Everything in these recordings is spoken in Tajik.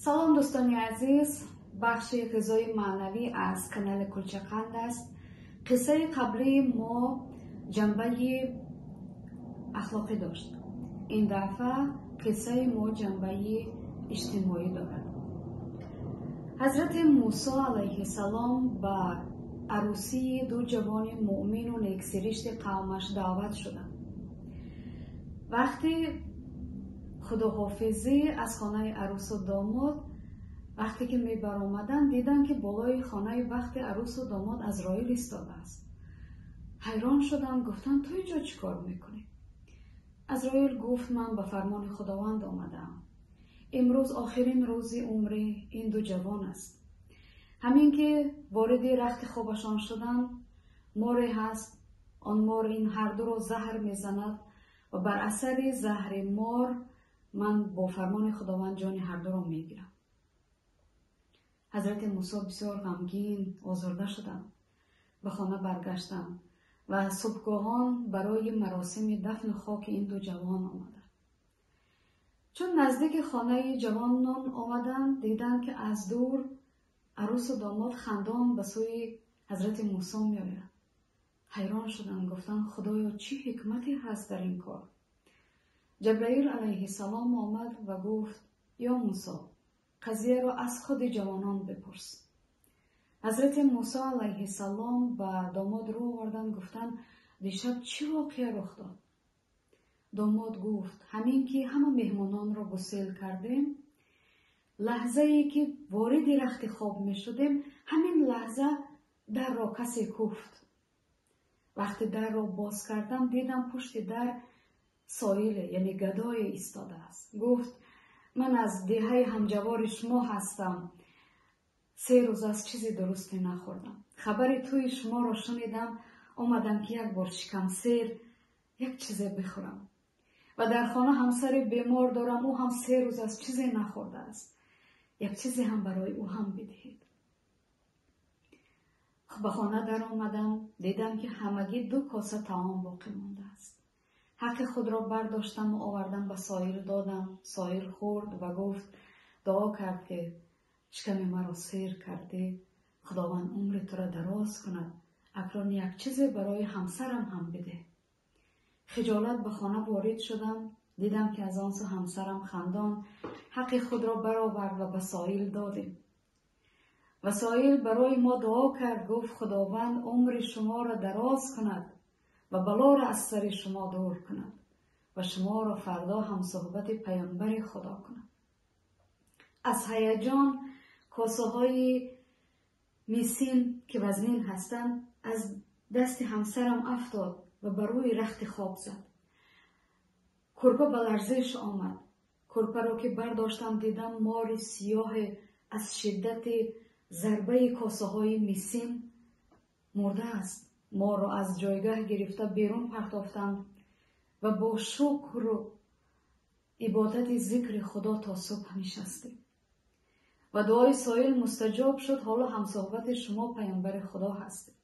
Салом, дӯстони азиз! Бахши ғизои маънавӣ аз канали Кулчақанд аст. Қиссаи қаблии мо ҷанбаи ахлоқӣ дошт. Ин дафъа қиссаи мо ҷанбаи иҷтимоӣ дорад. Ҳазрати Мусо алайҳиссалом ба арӯсии ду ҷавони муъмину нексиришти қавмаш даъват шуданд. Вақти худоҳофизӣ аз хонаи арӯсу домод вақте ки мебаромаданд, диданд, ки болои хонаи бахти арӯсу домод Азроил истодааст. Ҳайрон шуданд, гуфтанд: «Ту инҷо чӣ кор мекунӣ?» Азроил гуфт: «Ман ба фармони Худованд омадаам. Имрӯз охирин рӯзи умри ин ду ҷавон аст. Ҳамин ки вориди рахти хобашон шуданд, море ҳаст, он мор ин ҳардуро заҳр мезанад ва бар асари заҳри мор ман бо фармони Худованд ҷони ҳардуро мегирам». Ҳазрати Мусо бисёр ғамгин, озурда шуданд, ба хона баргаштанд ва субҳгоҳон барои маросими дафну хоки ин ду ҷавон омаданд. Чун наздики хонаи ҷавонон омаданд, диданд, ки аз дур арӯсу домод хандон ба сӯи ҳазрати Мусо меоянд. Ҳайрон шуданд, гуфтанд: «Худоё, чӣ ҳикмате ҳаст дар ин кор?» Ҷабраил алайҳиссалом омад ва гуфт: «Ё Мусо, қазияро аз худи ҷавонон бипурс». Ҳазрати Мусо алайҳиссалом ба домод рӯ оварданд, гуфтанд: «Дишаб чӣ воқеа рух дод?» Домод гуфт: «Ҳамин ки ҳама меҳмононро гусел кардем, лаҳзае ки вориди рахти хоб мешудем, ҳамин лаҳза дарро касе куфт. Вақте дарро боз кардам, дидам, пушти дар соиле, яъне гадое истодааст. Гуфт: «Ман аз деҳаи ҳамҷавори шумо ҳастам. 3 рӯз аст, чизи дурусте нахӯрдам. Хабари тӯи шуморо шунидам, омадам, ки як бор шикамсер як чизе бихӯрам. Ва дар хона ҳамсари бемор дорам, ӯ ҳам 3 рӯз аст, чизе нахӯрдааст. Як чизе ҳам барои ӯ ҳам бидиҳед. Ба хона даромадам, дидам, ки ҳамагӣ ду коса таом боқӣ мондааст. Ҳаққи худро бардоштаму овардам, ба соил додам. Соил хӯрд ва гуфт, дуо кард, ки шиками маро сер кардӣ, Худованд умри туро дароз кунад. Акнун як чизе барои ҳамсарам ҳам бидеҳ. Хиҷолат ба хона ворид шудам, дидам, ки аз он су ҳамсарам хандон ҳаққи худро баровард ва ба соил додем. Ва соил барои мо дуо кард, гуфт: «Худованд умри шуморо дароз кунад ва балоро аз сари шумо дур кунад ва шуморо фардо ҳамсуҳбати паёмбари Худо кунад». Аз ҳаяҷон косаҳои мисин, ки вазнин ҳастанд, аз дасти ҳамсарам афтод ва ба рӯи рахти хоб зад. Кӯрпа ба ларзиш омад. Кӯрпаро ки бардоштам, дидам, мори сиёҳе аз шиддати зарбаи косаҳои мисин мурдааст. Моро аз ҷойгаҳ гирифта берун партофтанд ва бо шукру ибодати зикри Худо то субҳ нишастем. Ва дуои соил мустаҷоб шуд. Ҳоло ҳамсоҳбати шумо паёмбари Худо ҳастем».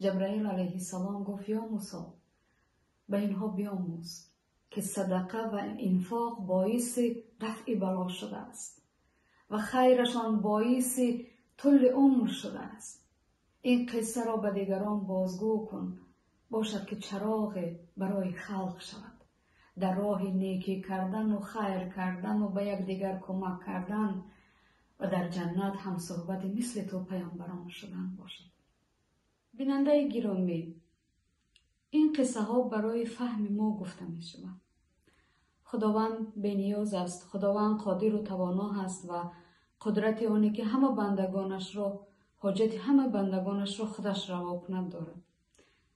Ҷабраил алайҳиссалом гуфт: «Ё Мусо, ба инҳо биомӯз, ки садақа ва инфоқ боиси дафъи бало шудааст ва хайрашон боиси тӯли умр шудааст. Ин қиссаро ба дигарон бозгӯ кун, бошад, ки чароғе барои халқ шавад дар роҳи некӣ кардану хайр кардану ба якдигар кӯмак кардан ва дар ҷаннат ҳамсуҳбати мисли ту паёмбарон шудан бошад». Бинандаи гиромӣ, ин қиссаҳо барои фаҳми мо гуфта мешаванд. Худованд бениёз аст, Худованд қодиру тавоно ҳаст ва қудрати оне ки ҳама бандагонашро, ҳоҷати ҳама бандагонашро худаш раво кунад, дорад.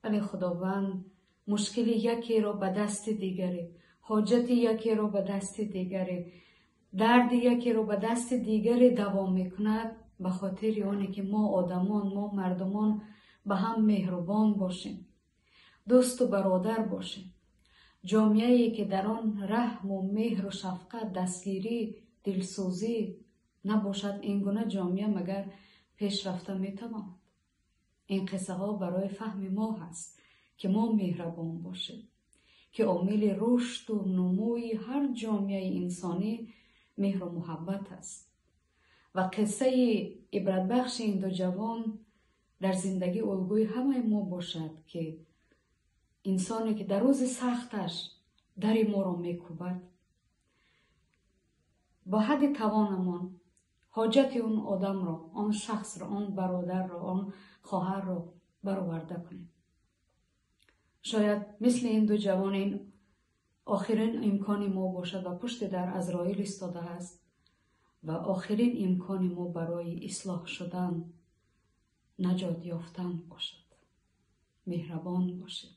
Вале Худованд мушкили якеро ба дасти дигаре, ҳоҷати якеро ба дасти дигаре, дарди якеро ба дасти дигаре даво мекунад, ба хотири оне ки мо одамон, мо мардумон ба ҳам меҳрубон бошем, дӯсту бародар бошем. Ҷомеае ки дар он раҳму меҳру шафқат, дастгирӣ, дилсӯзӣ набошад, ин гуна ҷомеа магар пеш рафта метавонад? Ин қиссаҳо барои фаҳми мо ҳаст, ки мо меҳрабон бошем, ки омили рушду нумӯи ҳар ҷомеаи инсонӣ Меҳру муҳаббат аст. Ва қиссаи ибратбахши ин ду ҷавон дар зиндагӣ улгӯи ҳамаи мо бошад, ки инсоне ки дар рӯзи сахташ дари моро мекӯбад, бо ҳадди тавонамон ҳоҷати он одамро, он шахсро, он бародарро, он хоҳарро бароварда кунем. Шояд мисли ин ду ҷавон ин охирин имкони мо бошад ва пушти дар Азроил истодааст ва охирин имкони мо барои ислоҳ шудан, наҷот ёфтан бошад. Меҳрабон бошед.